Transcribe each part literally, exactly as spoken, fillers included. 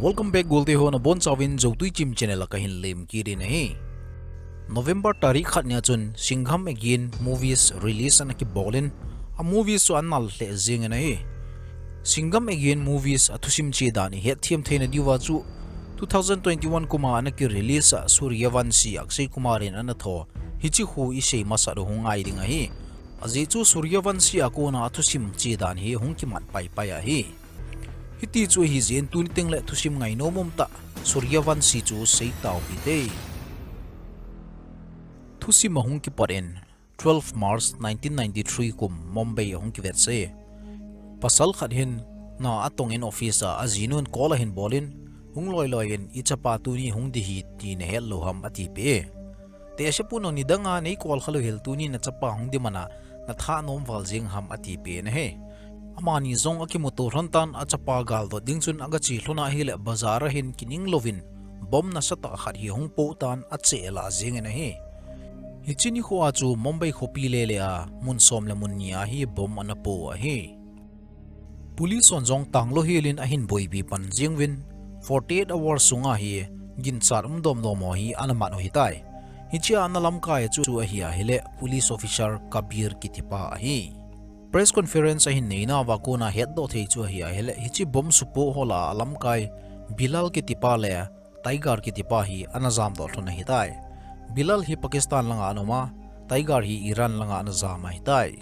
Welcome back, golte ho, nabonchauvin Joutui Chim channel a kahin lemkit in ahi. November tarik khat nia chun Singham Again movies release ana kibolin, a movies chu anal lheh jengin ahi. Singham Again movies a thusim che dan ihet them theina diuva chu two thousand twenty-one kum a ana ki release a Suryavanshi Akshay Kumar in ana tho, hiche khu isei masat u hung ngai ding ahi. Ajeh chu Suryavanshi a kona a thusim che dan hi hung kimat paipai ahi. Hiti chu ahi jeh in tuni teng le thusim ngainom umtah Suryavanshi chu seitau hite. Thusim ahung kipat in twelve March nineteen ninety-three kum Mumbai ahung kivetsah e. Pasal khat hin na atongin office a ajinun call ahin bolin, hung loiloi in, ichapa tuni hung ding ahi ti nahet lou ham, atipeh e. Tehse pon, nidanga nei call khalou hel, tuni nachapa hung ding mana natha nom val jeng ham, atipeh in ahi. Amani jong akimuto lhon tan, achapa galdot ding chun agache lhon ahile bazar a hin kining louvin bomb nasatah khat hi hung po tan, acheh alah jengin ahi. Hiche nikho a chu Mumbai khopi lele a mun som le mun ni a hi bomb ana po ahi. Police hon jong tanglou helin ahin boipi pan jenguvin, forty-eight hours sunga hi ginchat um domdom ho hi ana mat u ahitai. Hichea ana lamkai chu ahi ahile police officer Kabir kitipa ahi. Press conference ahin neinauva kona hetdoh thei chu ahi ahile, hiche bomb supo ho lah a alamkai Bilal kitipa le Tiger kitipa hi ana jamdoh lhon ahitai. Bilal hi Pakistan langa ana um a, Tiger hi Iran langa ana jam ahitai.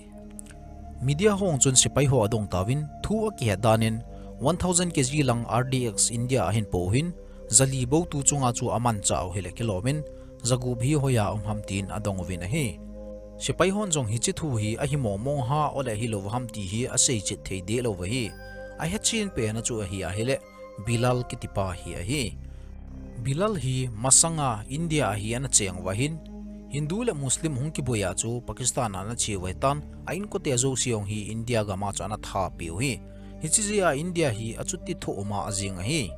Media ho chun sepai ho adong tauvin, thu akihet danin one thousand K G lang R D X India ahin po u ahin, jali bou tu chunga chu amanchah u ahile kilomin, jagup hi hoiya um ham tin adong uvin ahi. Sepai hon jong hiche thu hi ahi mongmong ham, ole ahilou ham ti hi asei chet thei dehlou u ahi. Ahechen pen a chu ahi ahile, Bilal kitipa hi ahi. Bilal hi masanga India a hi ana cheng uva ahin, Hindu le Muslim hung kiboi a chu Pakistan a ana che uva ahitan, a inkote jouse jong hi India gam a chu ana thapeh u ahi. Hiche jeh a India hi achuti thoh uma ajing ahi.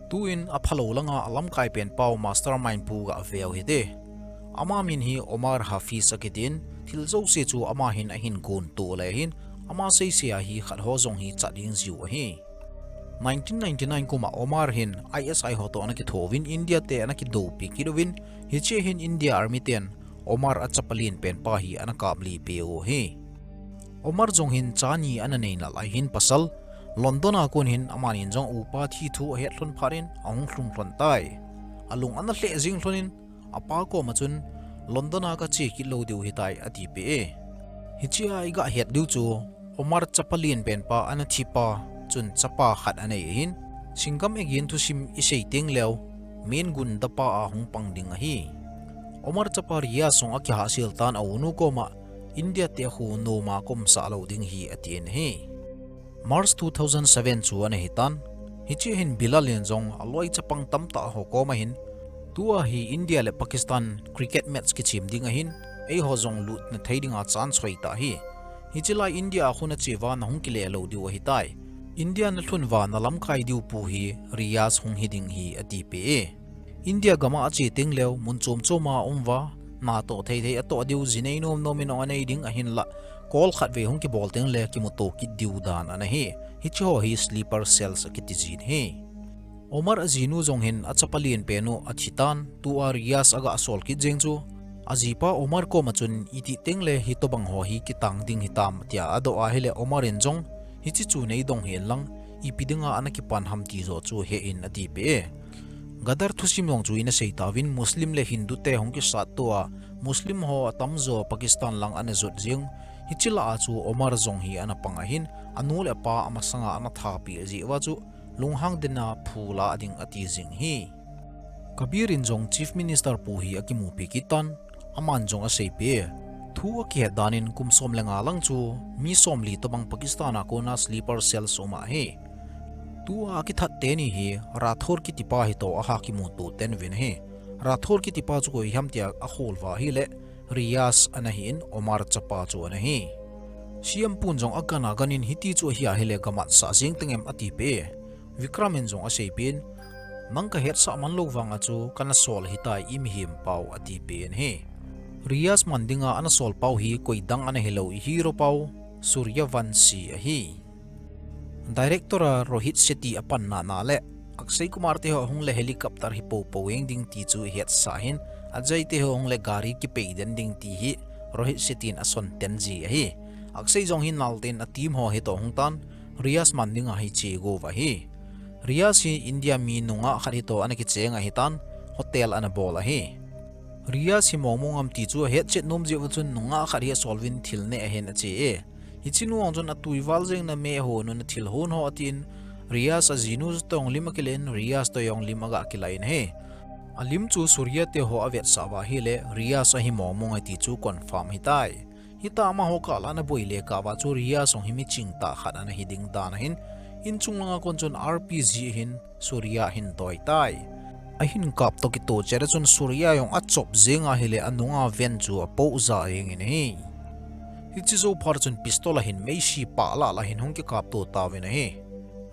Tuin aphalou langa alamkai penpau mastermind pu gaveu hite. Ama min hi Omar Hafiz akitin, thil jouse chu ama hin ahin gonto le ahin, ama seisei a hi khat ho jong hi chat ding jiu ahi. Nineteen ninety-nine kum a Omar hin I S I ho toh ana kithouvin, India te ana kidoupi kit uvin, hichea hin India Army ten Omar achapa lenpen pa hi ana kaplih peh u ahi. Omar jong hin cha ni ana nei nalai hin pasal, London a kon hin amanin jong upa thi thu ahet lhon phat in ahung lhung lhon tai. Alung ana lheh jing lhon in, apa koma chun, London a kache kit lou diu ahitai, atipeh e. Hichea iga het diu chu, Omar chapa lenpen pa ana thi pa chun chapa khat anei ahin, Singham Again thusim isei teng leu, main gunda pa a hung pang ding ahi. Omar chapa Riaz jong akihahsel tan, aunu koma India te khu noma kaumsah lou ding ahi, atin ahi. March two thousand seven chu ana hitan, hichea hin Bilal in jong aloi chapang tamtah ho koma hin, tua hi India le Pakistan cricket match kichem ding ahin, eiho jong lutna thei dinga chance hoitah ahi. Hiche lai India a khu nache uva nahung kile lou diu ahitai. India nalhun uva nalamkai diu pu hi Riaz hung hi ding ahi, atipeh e. India gam a ache teng leu, mun chom chom a aum uva, natoh thei thei atoh diu, jinei nom nom in ong anei ding ahinlah, call khatvei hung kibol teng le kimuto kit diu dan ana hi. Hiche ho hi sleeper cells akiti jin ahi. Omar ajinu jong hin achapa lenpen u athi tan, tua Riaz aga sol kit jeng chu, ajipa Omar koma chun itih teng le hitobang ho hi kitang ding hitam, tia adoh ahile Omar in jong, hiche chu neidong hih in lang, ipi dinga ana kipan ham ti joh chu he in, atipeh e. Gadar thusim jong chu ina sei tauvin, Muslim le Hindu te hung kisatto a, Muslim ho atamjo Pakistan lang ana jot jeng, hiche lah a chu Omar jong hi ana pang ahin, anu le apa amasanga ana thapeh jeh uva chu, lunghang dena phu la ding ati jing ahi. Kabir in jong Chief Minister pu hi akimupi kit tan, aman jong aseipeh e. Thu akihet danin kum som le nga lang chu mi somli tobang Pakistan a kona sleeper cells um ahi. Tua kithat teni hi Rathore kitipa hitoh aha kimuto ten uvin ahi. Rathore kitipa chu koi ham tia akhol uva ahile, Riaz ana hi in, Omar chapa chu ana hi. C M pun jong agan agan in, hiti chu ahi ahile gamatsah jeng teng em, atipeh e. Vikram in jong aseipeh in, nang kahetsah man lou vanga chu kana sol ahitai, imihem pau, atipeh in ahi. Riaz man dinga ana sol pau hi koidang ana hilou, i hero pau Suryavanshi ahi. Director a Rohit Shetty apanna na le Akshay Kumar te ho hung le helicopter hi popo eng ding ti chu hetsah hin, Ajay te ho hung le gari kipei den ding ti hi Rohit Shetty in ason ten ji ahi. Akshay jong hi nalten a team ho hi to hung tan, Riyaz man ding ahi che go va hi. Riyaz hi India mi nungah khat hi to ana kicheng ahi tan, hotel ana bol ahi. Riyaz hi mong mong am ti chu ahet chet nom jeh u chun nungah khat hi asol vin thil neh ahin ache e. Hiche nu ang chun atui val jeng na me ho nu na thil hon ho atin, Riyaz ajinu chu tong lim akilen, Riyaz to jong lim aga kilain ahi. Alim chu Surya te ho avetsah va hile, Riyaz ahi mong mong e ti chu confirm hitai. Hita amaho kah la ana boi le kah va chu Riyaz jong hi mi chingtah khat ana hi ding dan ahin, in chung langa kon chun R P G hin Surya hin doi tai. Ahin kap to kito chet a chun Surya jong achop jeng ahile anunga ven chu apoh ja jeng in ahi. Hiche jou phat chun pistol ahin meisi pah lah lah hin hung kikap to tauvin ahi.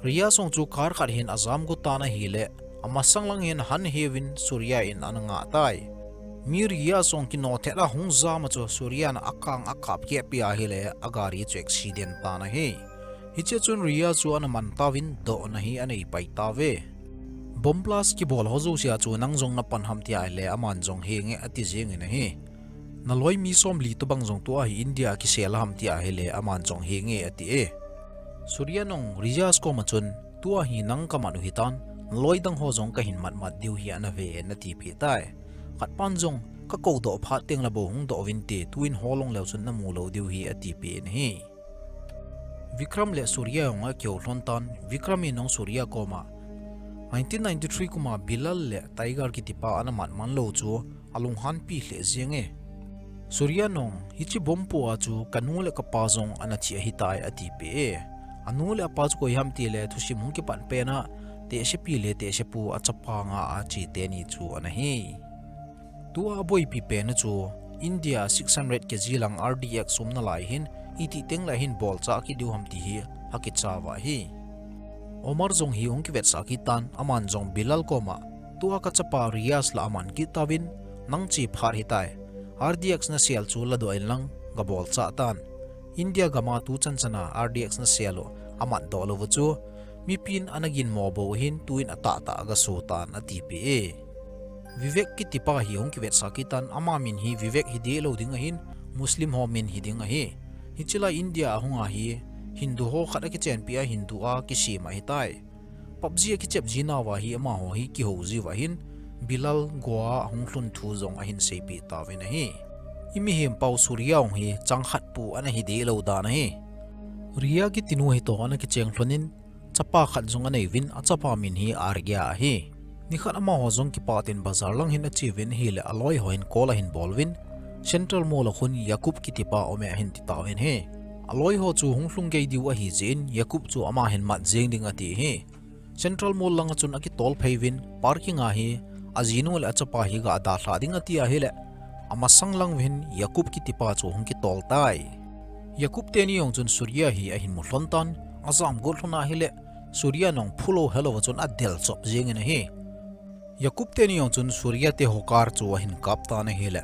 Riyaz jong chu car khat hin ajam go tan ahile, amasang lang hin han heuvin Surya in ana ngah tai. Mi Riyaz jong kino thet a hung jam a chu Surya in akang akap keh pi ahile, agari chu accident tan ahi. Hiche chun Riyaz chu ana man tauvin dohna hi anei pai tauve. Bomb blast kibol ho jouse a chu nang jong napan ham ti ahile, aman jong henge ati jeng in ahi. Naloi mi somli tobang jong tua hi India a kisel ham ti ahile, aman jong henge ati e. Surya in jong Riyaz koma chun, tua hi nang kaman u hitan, naloi dang ho jong kahin mat mat diu hi ana ve e, ana tipeh tai. Khat pan jong, kakou doh phat teng le bou hung doh uvin te, tuin holong leu chun namu lou diu hi, atipeh in ahi. Vikram le Surya jong akihou lhon tan, Vikram in jong Surya koma, nineteen ninety-three kum a Bilal le Tiger kitipa ana mat man lou chu, alunghanpi lheh jeng e. Surya in jong, hiche bomb poh a chu kanu le kapa jong ana thi ahitai, atipeh e. Anu le apa chu koi ham tile thusim hung kipan pen a, tehsepi le tehsepu achapa nga a che teni chu ana hi. Tua aboipi pen a chu India six hundred K G lang R D X um nalai hin, iti teng le hin bolchah kit diu ham ti hi akicha va ahi. Omar jong hi hung kivetsah kit tan, aman jong Bilal koma, tua kachapa Riyaz la aman kit tauvin, nang che phat hitai. R D X nasel chu ladoh in lang, gabolchah tan. India gam a tu chan chan a R D X nasel u amat doh lou u chu, mipin ana ginmo bou hin tuin atahtah agaso tan, atipeh e. Vivek kitipa hi hung kivetsah kit tan, ama min hi Vivek hi deh lou ding ahin, Muslim ho min hi ding ahi. Hiche lai India a hung ahi, Hindu ho khat akichenpi a Hindu a kisem ahitai. PUBG a kichep ji nauva hi amaho hi kihou jiu ahin, Bilal Goa a hung lhun thu jong ahin seipeh tauvin ahi. I mihem pau Surya jong hi chang khat pu ana hi deh lou dan ahi. Riya kiti nu hi to ana kicheng lhon in, chapa khat jong anei uvin, achapa min hi Arya ahi. Nikhat amaho jong kipat in bazar lang hin ache uvin ahile aloi ho hin call ahin bol uvin, Central Mall a khun Yakub kitipa aume ahin ti tauvin ahi. Aloi ho chu hung lhung gei diu ahi jeh in Yakub chu ama hin mat jeng ding ati ahi. Central Mall lang a chun akitol phei uvin, parking a hi ajinu le achapa hi ga dalha ding ati ahile, amasang lang uvin Yakub kitipa chu hung kitol tai. Yakub teni jong chun Surya hi ahin mu lhon tan, ajam got lhon ahile, Surya in jong phulou helou a chun adel chop jeng in ahi. Yakub teni jong chun Surya te ho car chu ahin kap tan ahile,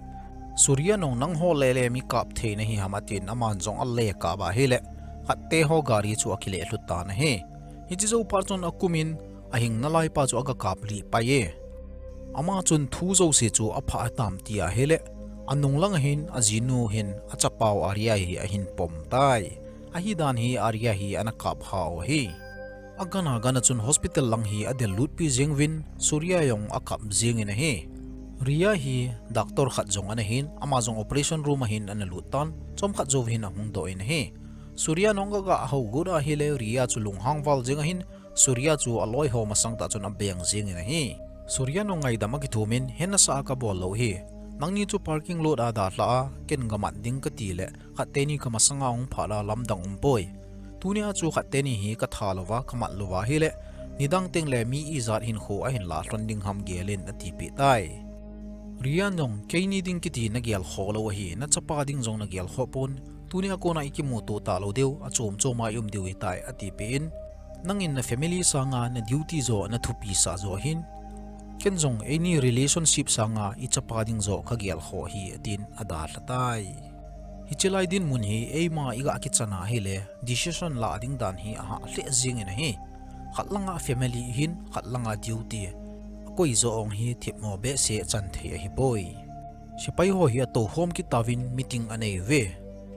Surya in jong nangho lele mi kap thei nahi ham atin, aman jong ale kap ahile, khat te ho gari chu akile lhut tan ahi. Hiche jou phat chun akum in, ahing nalai pa chu aga kap lih pai e. Ama chun thu jouse chu apha atam ti ahile, anung lang a hin ajinu hin achapau Arya hi ahin pom tai. Ahi dan hi Arya hi ana kap hau ahi. Agan agan a chun hospital lang hi adel lutpi jeng uvin, Surya jong akap jeng in ahi. Riya hi doctor khat jong ana hin, ama jong operation room a hin ana lut tan, chomkhat jou hin ahung doh in ahi. Surya in jong aga hou got ahile, Riya chu lunghang val jeng ahin, Surya chu aloi ho masang tah chun abeng jeng in ahi. Surya in jong ngaidam akithum in, hena sa a kabol lou hi. Nangni chu parking lot a dalha a, ken gamat ding kati le, khat teni kamasang a hung phat a lamdang umpoi. Tunia chu khat teni hi katha louva, kamat louva ahile, nidang teng le mi ijat hinkho ahin lah lhon ding ham gel in atipeh tai. Riya in jong, keini ding kiti nagel kho lou ahi, nachapa ding jong nagel kho pon, tunia kona ikimuto talou diu, achom chom a i um diu hitai, atipeh in, nangin na family sanga na duty jo, na thupi sah jo ahin, ken jong eini relationship sanga ichapa ding jo kagel kho hi, atin adalha tai. Hiche lai dinmun hi eima iga kichan ahile, decision lah ding dan hi ahah lheh jeng in ahi. Khat langa family hin, khat langa duty. Akoi jo ong hi themmo behseh chan thei ahipoi. Sepai ho hi atou khom kit tauvin meeting anei uve.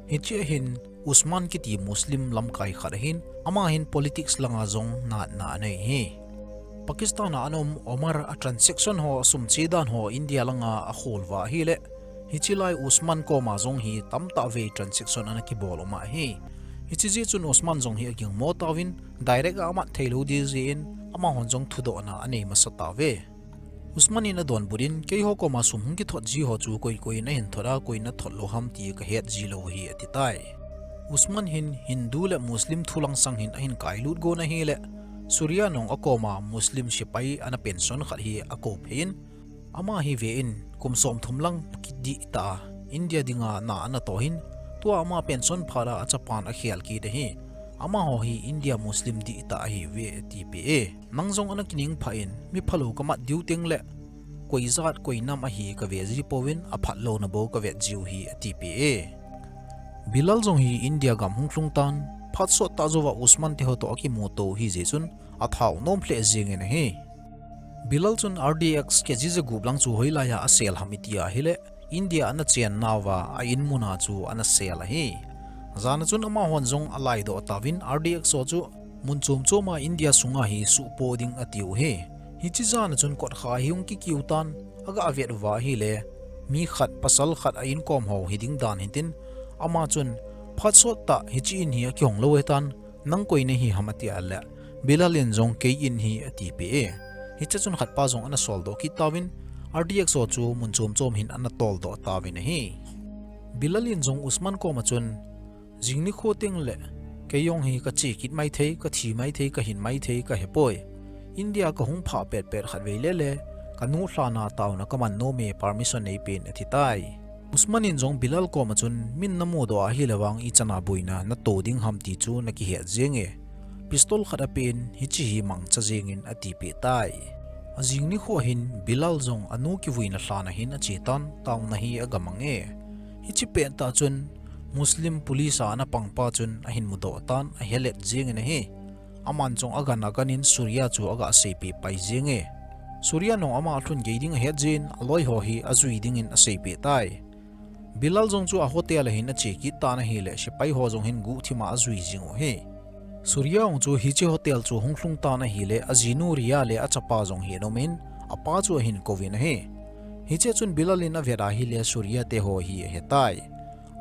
Hichea hin Usman kiti Muslim lamkai khat ahin, ama hin politics langa jong natna anei hi. Pakistan a ana um Omar a transaction ho, sum che dan ho India langa akhol uva ahile, hiche lai Usman koma jong hi tamtah vei transaction ana kibol um ahi. Hiche jeh chun Usman jong hi agingmo tauvin, direct a amat theilou ding jeh in, amahon jong thudohna anei masa tauve. Usman in adonbut in, keiho koma sum hung kithot ji ho chu koi koi in ahin thot a, koi in athot lou ham ti kahet ji lou ahi, ati tai. Usman hin Hindu le Muslim thu langsang hin ahin kailut gon ahile, Surya nung akoma Muslim sepai ana pension khat hi akou phei in, ama hi ve in, kum somthum lang kidih tah a India dinga na ana toh in, tua ama pension phat a achapan akhel kit ahi. Amaho hi India Muslim dihtah ahiuve, atipeh e. Nang jong ana kining phah in, mi phalou kamat diu teng le, koi jat koi nam ahi kave ji pouvin, aphat louna bou kavet jiu hi, atipeh e. Bilal jong hi India gam hung lhung tan, phat sot tah jouva Usman te ho toh akimuto ahi jeh chun, athao nom lheh jeng in ahi. Bilal chun R D X kg jagup lang chu hoilai a asel ham iti ahile, India ana chen nauva a in mun a chu ana sel ahi. Jan a chun amahon jong alaidoh tauvin R D X ho chu mun chom chom a India sunga hi suhpoh ding atiu ahi. Hiche jan a chun kotkha hi hung kikiu tan, aga vet uva ahile, mi khat pasal khat a inkom ho hiding dan hitin, ama chun phat sot tah hiche in hi akihong lou ahitan, nang koi nahi ham ati a le, Bilal in jong kei in ahi atipeh e. Hiche chun khatpa jong ana soldoh kit tauvin, R D X ho chu mun chom chom hin ana toldoh tauvin ahi. Bilal in jong Usman koma chun, jing nikho teng le, kei jong hi kache kit maithei, kathi maithei, kahin maithei, kahepoi. India kahung phah petpet khatvei le le, kanu lhan a taona kaman nom e, permission neipen, ati tai. Usman in jong Bilal koma chun, min namudoh ahile vang ichan a boina nato ding ham ti chu nakihet jeng e. Pistol khat apen, hiche hi mangcha jeng in atipeh tai. Ajing nikho hin Bilal jong anu kivuina lhan a hin ache tan, taona hi agamang e. Hiche pettah chun Muslim police a ana pangpa chun ahin mudoh tan, ahelet jeng in ahi. Aman jong agan agan in Surya chu aga seipeh pai jeng e. Surya nung ama alhun gei ding ahet jeh in, aloi ho hi ajui dingin aseipeh tai. Bilal jong chu a hotel a hin ache kit tan ahile, sepai ho jong hin guhthim a ajui jing u ahi. Surya jong chu hiche hotel chu hung lhung tan ahile, ajinu Riya le achapa jong hi ana um in, apa chu ahin kouvin ahi. Hiche chun Bilal in avet ahile, Surya te ho hi ahetai.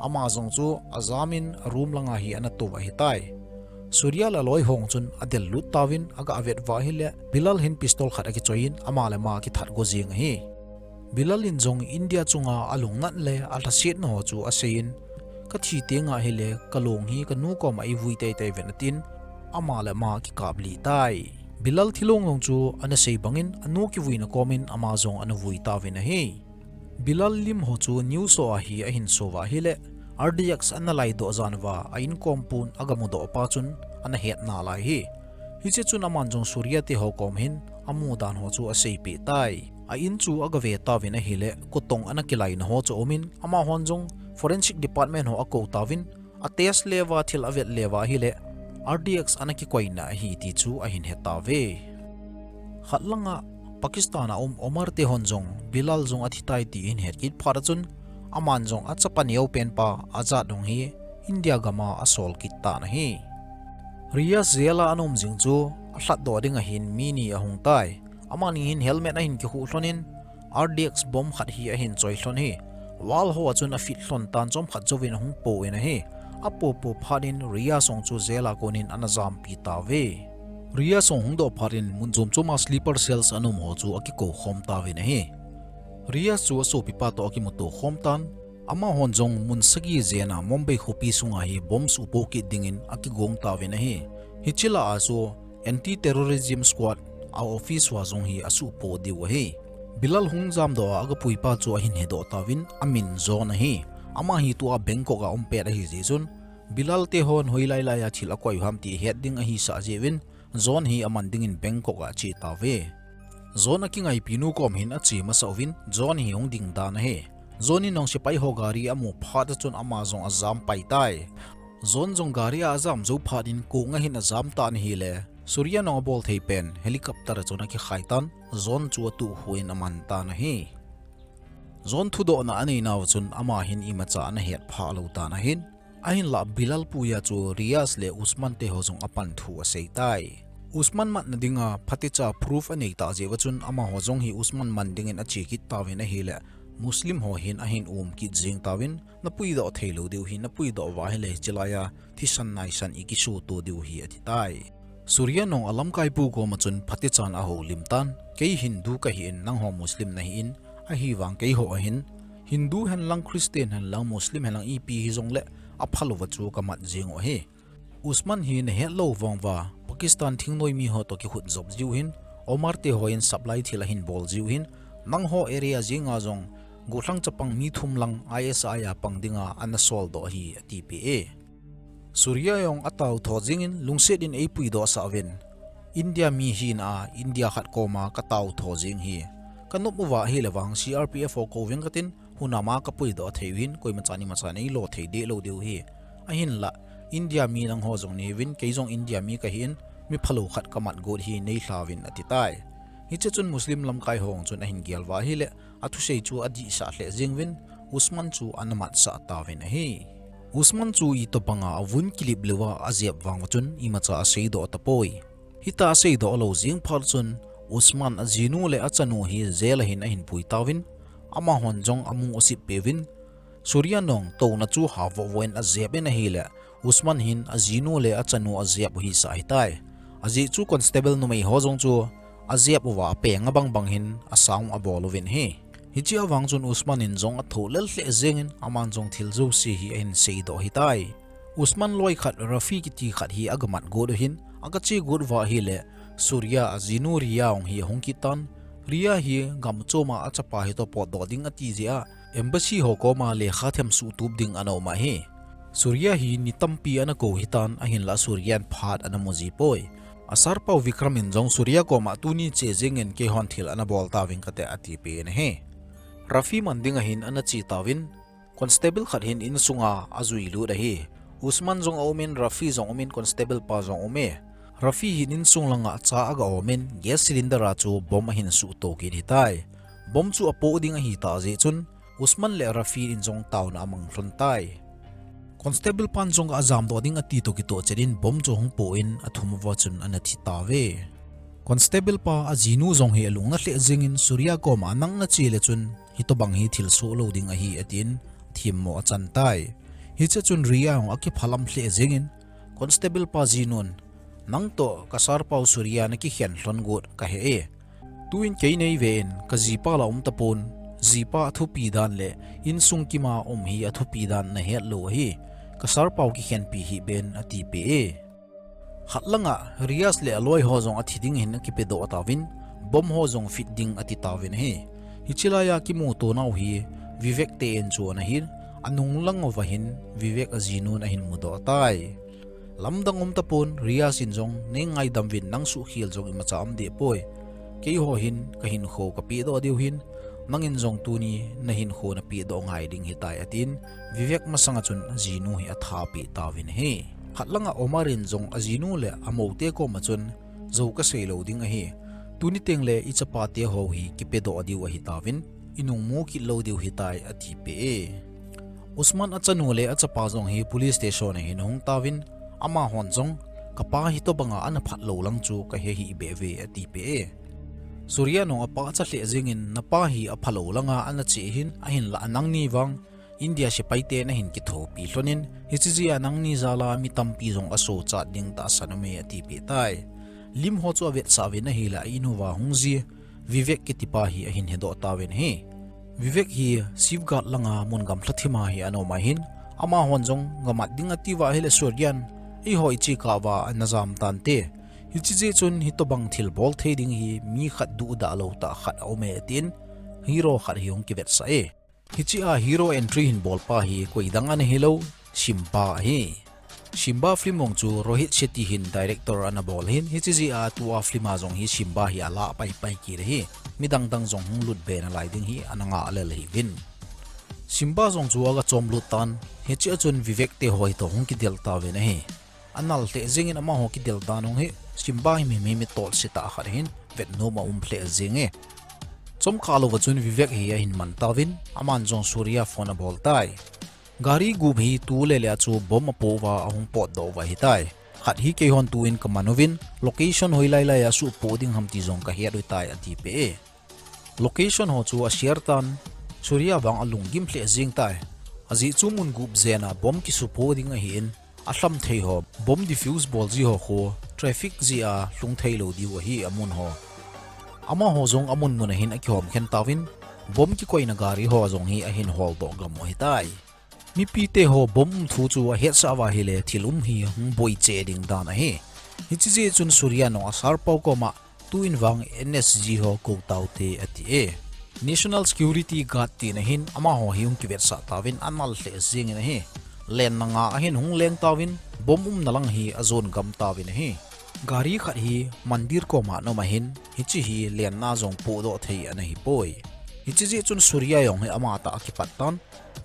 Ama jong chu ajam in a room langa hi ana tou ahitai. Surya le aloi ho chun adel lut tauvin, aga vet uva ahile, Bilal hin pistol khat akichoi in, ama le ama akithat go jeng ahi. Bilal in jong India chunga alungnat le alhasetna ho chu asei in, kathi teng ahile, kalong hi kanu koma eivui teitei uvin atin, ama le ama akikaplih tai. Bilal thilong jong chu ana sei bangin, anu kivuina komin ama jong ana vui tauvin ahi. Bilal lim ho chu news ho a hi ahin so uva ahile, R D X ana laidoh jan uva a inkompun aga mudoh pa chun ana het nalai ahi. Hiche chun aman jong Surya te ho kom hin amu dan ho chu aseipeh tai. A in chu aga ve tauvin ahile, kotong ana kilaina ho chu aumin, amahon jong forensic department ho akou tauvin, a test le uva thil avet le uva ahile, R D X ana kikoina ahi ti chu ahin he tauve. Khat langa Pakistan a um Omar te hon jong Bilal jong athi tai ti ahin het kit phat a chun, aman jong achapa neopen pa Azad jong hi India gam a asol kit tan ahi. Riyaz jail a ana um jing chu alhatdoh ding ahin mi ni ahung tai. Amani hin helmet ahin kikhuh lhon in, R D X bomb khat hi ahin choi lhon ahi. Wall ho a chun afit lhon tan, chomkhat jouvin ahung po in ahi. Apopo phat in Riyaz jong chu jail a konin ana jampi tauve. Riyaz jong hungdoh phat in mun chom chom a sleeper cells ana um ho chu akikou khom tauvin ahi. Riyaz chu asopipa toh akimuto khom tan, amahon jong mun sagi jen a Mumbai khopi sunga hi bomb suhpoh kit dingin akigong tauvin ahi. Hiche lah a chu Anti-Terrorism Squad a office uva jong hi asuhpoh diu ahi. Bilal hung jamdoh a agapuipa chu ahin hedoh tauvin, amin John ahi. Ama hi tua Bangkok a um pet ahi jeh chun, Bilal te hon hoilai lai a thil akoi u ham ti het ding ahisah jeh uvin, John hi aman dingin Bangkok a ache tauve. John akingaipinu kom hin ache masa uvin, John hi hung ding dan ahi. John in jong sepai ho gari amu phat a chun ama jong ajam pai tai. John jong gari a ajam jou phat in kong a hin ajam tan ahile, Surya nong abol thei pen helicopter a chun akikhai tan, John chu atuh khuh in aman tan ahi. John thudohna anei nauva chun ama hin imacha ana het phah lou tan ahin. Ahinlah Bilal puia chu Riaz le Usman te ho jong apan thu asei tai. Usman matna dinga phatecha proof anei tah jeh uva chun amaho jong hi Usman man dingin ache kit tauvin ahile, Muslim ho hin ahin um kit jeng tauvin, napuidoh thei lou diu hi, napuidoh uva ahile hiche laiya thisan naisan ikisoh to diu hi ati tai. Surya nong alamkaipu koma chun phatechan ahoulim tan, kei Hindu kahi in, nangho Muslim nahi in, ahivang keiho ahin, Hindu hen lang, Christian hen lang, Muslim hen lang, ipi hijongle aphalouva chu kamat jeng u ahi. Usman hi nahet lou vang uva, Pakistan thingnoi mi ho toh kikhut jop jiu hin, Omar te hon supply thil ahin bol jiu hin, nangho area jenga jong, gollhang chapang mi thum lang I S I a pang dinga ana soldoh ahi, atipeh e. Surya jong atao tho jingin, lungset in eipuidohsah uvin. India mi hina a, India khat koma katao tho jing hi. Kanop uva ahile vang C R P F ho kouving katin, hunam a kapuidoh thei uvin, koimachan imacha neilo thei deh lou diu hi. Ahinlah, India mi nangho jong nahiuvin, kei jong India mi kahi in, mi phalou khat kamat got hi neilha uvin ati tai. Hiche chun Muslim lamkai ho chun ahin gel uva ahile, athusei chu adihsah lheh jeng uvin, Usman chu ana matsah tauvin ahi. Usman chu itobanga avun kilip louva ajep vang uva chun imacha aseidoh tapoi. Hitia aseidoh lou jeng phat chun, Usman ajinu le achanu hi jail a hin ahin pui tauvin, amahon jong amu asip peh uvin, Surya nong touna chu havovo in ajep in ahile, Usman hin ajinu le achanu ajep u hisah ahitai. Ajeh chu constable numei ho jong chu ajep uva apeng abang bang hin asang abol uvin ahi. Hichea vang chun Usman in jong athoh lel lheh jengin aman jong thil jouse hi ahin seidoh ahitai. Usman loi khat Rafi kiti khat hi agamat got u hin, agache got uva ahile, Surya ajinu Riya jong hi ahung kit tan. Riya hi gamchom a achapa hitoh potdoh ding ati jeh a, embassy ho koma lekha themsuh tup ding ana um ahi. Surya hi ni tampi ana kou hitan, ahinlah Surya in phat ana mu jipoi. Asarpau Vikram in jong Surya koma tuni che jengin keihon thil ana bol tauving kate atipeh in ahi. Rafi man dinga hin ana che tauvin, constable khat hin insunga ajui lut ahi. Usman jong aumin, Rafi jong aumin, constable pa jong aume. Rafi hin insung langa cha aga omin, gas cylinder a chu bomb ahin suhto kit ahitai. Bomb chu apoh ding ahitah jeh chun, Usman le Rafi in jong taona amang lhon tai. Constable pan jong ajamdoh ding ati toh kitoh chet in bomb chu ahung poh in athum uva chun ana thi tauve. Constable pa ajinu jong hi alung ana lheh jengin Surya koma nang nache le chun hitobang hi thilsoh lou ding ahi atin themmo achan tai. Hiche chun Riya jong akiphalam lheh jengin Constable pa jinun, nangtoh kasarpau Surya nakikhen lhon got kahe e. Tuin kei neive in kajipa la um tapon, jipa athupi dan le insung kima um hi athupi dan nahet lou ahi, kasarpau kikhenpi hih ben atipeh e. Khat langa Riaz le aloi ho jong athi ding hin akipedoh tauvin, bomb ho jong fit ding ati tauvin ahi. Hiche laiya kimuto nau hi Vivek te in chu ana hin, anung lang uva hin Vivek ajinun ahin mudoh tai. Lamdang um tapon, Riaz in jong nei ngaidam uvin, nang suhkhel jong imacha um deh poi. Keiho hin kahinkho kapehdoh diu hin, nangin jong tuni nahinkho napehdoh ngai ding ahitai atin, Vivek masanga chun ajinu hi athapeh tauvin ahi. Khat langa Omar in jong ajinu le amoute koma chun, jou kasei lou ding ahi. Tuni tengle ichapa teho hi kipedoh diu ahitauvin, inung mu kit lou diu ahitai atipeh e. Usman achanu le achapa jong hi police station a hin ahung tauvin, amahon jong, kapa hitobanga ana phatlou lang chu kahe hih beh uve atipeh e. Surya nong apachat lheh jengin, napa hi aphalou langa ana che hin, ahinlah nangni vang India sepaite nahin kithopi lhonin, hiche jeh a nangni jala mi tampi jong asochat ding tahsan aume atipeh tai. Lim ho chu avetsah uvin ahile a-in uva hung ji, Vivek kitipa hi ahin hedoh tauvin ahi. Vivek hi safeguard langa mun gamlha thima hi ana um ahin, amahon jong gamat ding atiuva ahile Surya in, eiho iche kah uva ana jam tante. Hiche jeh chun hitobang thilbol thei ding hi mi khat duhdah lou tah khat aume atin, hero khat hi hung kivetsah e. Hichea hero entry hin bolpa hi koidang ana hilou, Simba ahi. Simba film jong chu Rohit Shetty hin director ana bol ahin, hiche jeh a tua film a jong hi Simba hi alah paipai kit ahi. Midang dang jong hung lutbe nalai ding hi ana ngah lel ahiuvin. Simba jong chu aga chomlut tan, hichea chun Vivek teho hitoh hung kidel tauvin ahi. Anal lheh jengin amaho kidel dan hung hi Simba hi mi mi mi tolse tah khat ahin vetnom aum lheh jenge. Chomkha louva chun Vivek hi ahin man tauvin aman jong Surya phone abol tai. Gari gup hi tu le le a chu bomb apoh uva ahung potdoh uva ahitai. Khat hi keihon tuin kaman uvin location hoilai lai a suhpoh ding ham ti jong kahet utai atipeh e. Location ho chu ashare tan, Surya vang alunggim lheh jeng tai. Ajeh chu mun gup jen a bomb kisuhpoh ding ahin, alham thei ho, bomb defuse bol ji ho khu traffic jeh a lhung thei lou diu ahi amun ho. Amaho jong amun mun ahin akihom khen tauvin, bomb kikoina gari ho jong hi ahin holdoh gam u ahitai. Mipite ho bomb um thu chu ahetsah uva ahile thil um hi hung boi cheh ding dan ahi. Hiche jeh chun Surya nung a sir pa u koma tuin vang N S G ho kou taute ati e. National Security Guard tina hin amaho hi hung kivetsah tauvin anal lheh jengin ahi. Lenna nga ahin hung leng tauvin bomb umna lang hi ajon gam tauvin ahi. Gari khat hi mandir koma ana um ahin hiche hi lenna jong pohdoh thei ana hipoi. Hiche jeh chun Surya jong hi amatah akipat tan,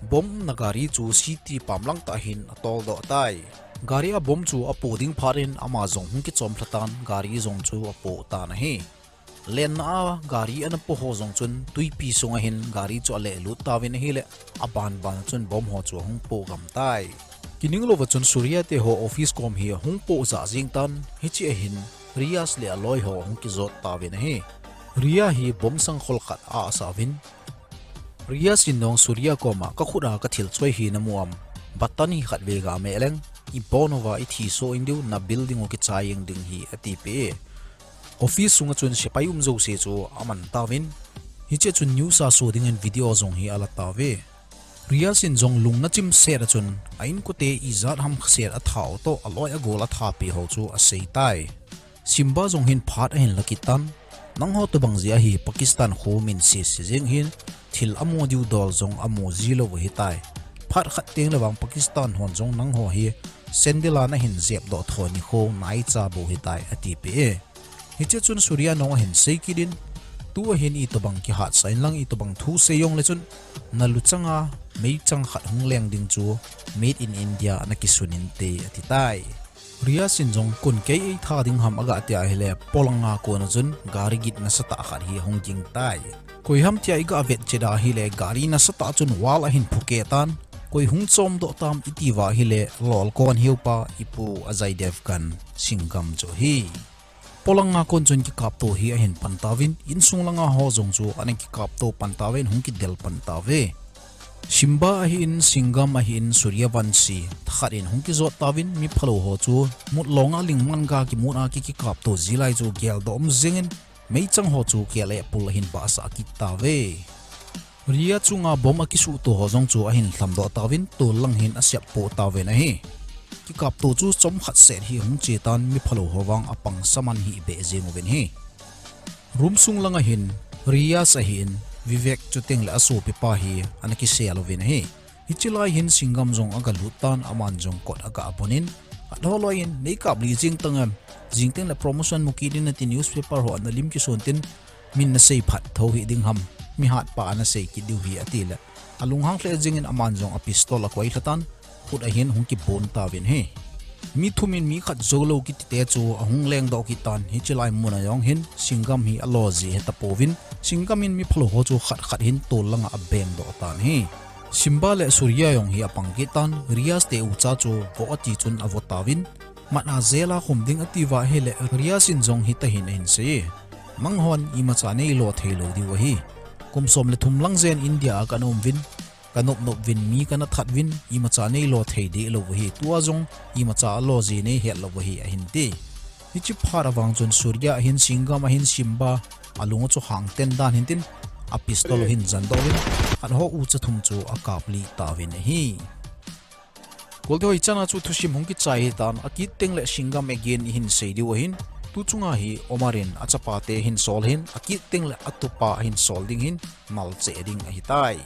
bomb umna gari chu city pam lang tah hin atoldoh tai. Gari a bomb chu apoh ding phat in ama jong hung kichom lha tan gari jong chu apoh tan ahi. Lenna a gari ana poh ho jong chun tuipi sunga hin gari chu alehlut tauvin ahile, aban ban a chun bomb ho chu ahung poh gam tai. Kining louva chun Surya te ho office kom hi ahung poh jah jeng tan, hiche a hin Riyaz le aloi ho ahung kijot tauvin ahi. Riya hi bomb sangkhol khat a asah uvin, Riyaz in jong Surya koma, kakhut a kathil choi hi namu am? Button hi khatvei gameh leng, ibon uva ithi soh in diu, na building u kichai jeng ding hi, atipeh e. Office sunga chun sepai um jouse chu aman tauvin, hiche a chun news a so dingin video jong hi ala tauve. Riyaz in jong lungna chimset a chun a inkote ijat ham khaset atha u toh aloi agol athapi ho chu asei tai. Simba jong hin phat ahin la kit tan, nangho tobang jeh a hi Pakistan kho min sese jeng hin, thil amu diu dol jong amu ji lou u ahitai. Phat khat teng le vang Pakistan hon jong nangho hi sandal a nahin jepdoh tho nikho naicha bou ahitai, atipeh e. Hiche a chun Surya nung ahin sei kit in, tua hin itobang kihatsah in lang itobang thu sei jong le chun, nalu changa meichang khat hung leng ding chu Made in India ana kisun inte, ati tai. Riyaz in jong kon kei eitha ding ham aga tia ahile, polanga kona chun gari git nasatah khat hi ahung ging tai. Koi ham tia iga vet chet a ahile, gari nasatah chun wall ahin phukeh tan. Koi hung chomdoh tam iti uva ahile, lolkon hiupa ipu Ajay Devgan, Singham chu ahi. Polanga kon chun kikapto hi ahin pan tauvin, insung langa ho jong chu ana kikapto pan tauvin, hung kidel pan tauve. Simba ahin, Singham ahin, Suryavanshi, thakhat in hung kijot tauvin, miphalou ho chu mut longa lingman ga kimut a ki kikapto ji lai chu geldoh um jengin, meichang ho chu kele pul ahin bahsah kit tauve. Riya chunga bomb akisuhto ho jong chu ahin lhamdoh tauvin, tol lang hin asep poh tauvin ahi. Kikapto chu chomkhat set hi ahung che tan, miphalou ho vang apangsa man hih beh jeng uvin ahi. Room sung langa hin Riyaz ahin, Vivek chuteng le asopipa hi ana kisel uvin ahi. Hiche lai hin Singham jong aga lut tan, aman jong kot aga bun in, atho loi in, nei kap lih jeng tang em, jing teng le promotion mu kit in nati, newspaper ho ana lim kisun tin, min nasei phat tho hih ding ham, mihatpa ana sei kit diu hi, atile, alunghang lheh jengin aman jong a pistol akoi lha tan, khut ahin hung kibon tauvin ahi. Mi thum in mi khat joulou kitite chu ahung lengdoh kit tan, hiche lai mun a jong hin Singham hi alo ji hetapouvin, Singham in miphalou ho chu khat khat hin tol langa abengdoh tan ahi. Simba le Surya jong hi apang kit tan, Riyaz te ucha chu vo ati chun avo tauvin, mat a jail a khum ding ati uva ahile, Riyaz in jong hitahin ahin sei e, nanghon imacha neilo theilou diu ahi. Kum som le thum lang jen India a kana um uvin, kanop nop uvin, mi kana that uvin, imacha neilo thei dehlou u ahi, tua jong imacha alo ji neihet lou u ahi, ahin ti. Hiche phat a vang chun Surya ahin, Singham ahin, Simba alung u chu hangten dan hin tin, a pistol u hin jandoh uvin, khat ho ucha thum chu akaplih tauvin ahi. Golde ho, hichana chu thusim hung kichai hitan, akit teng le Singham again ihin sei diu ahin, tu chunga hi Omar in achapate ahin sol ahin, akit teng le atupa ahin sol ding ahin, nal cheh ding ahitai.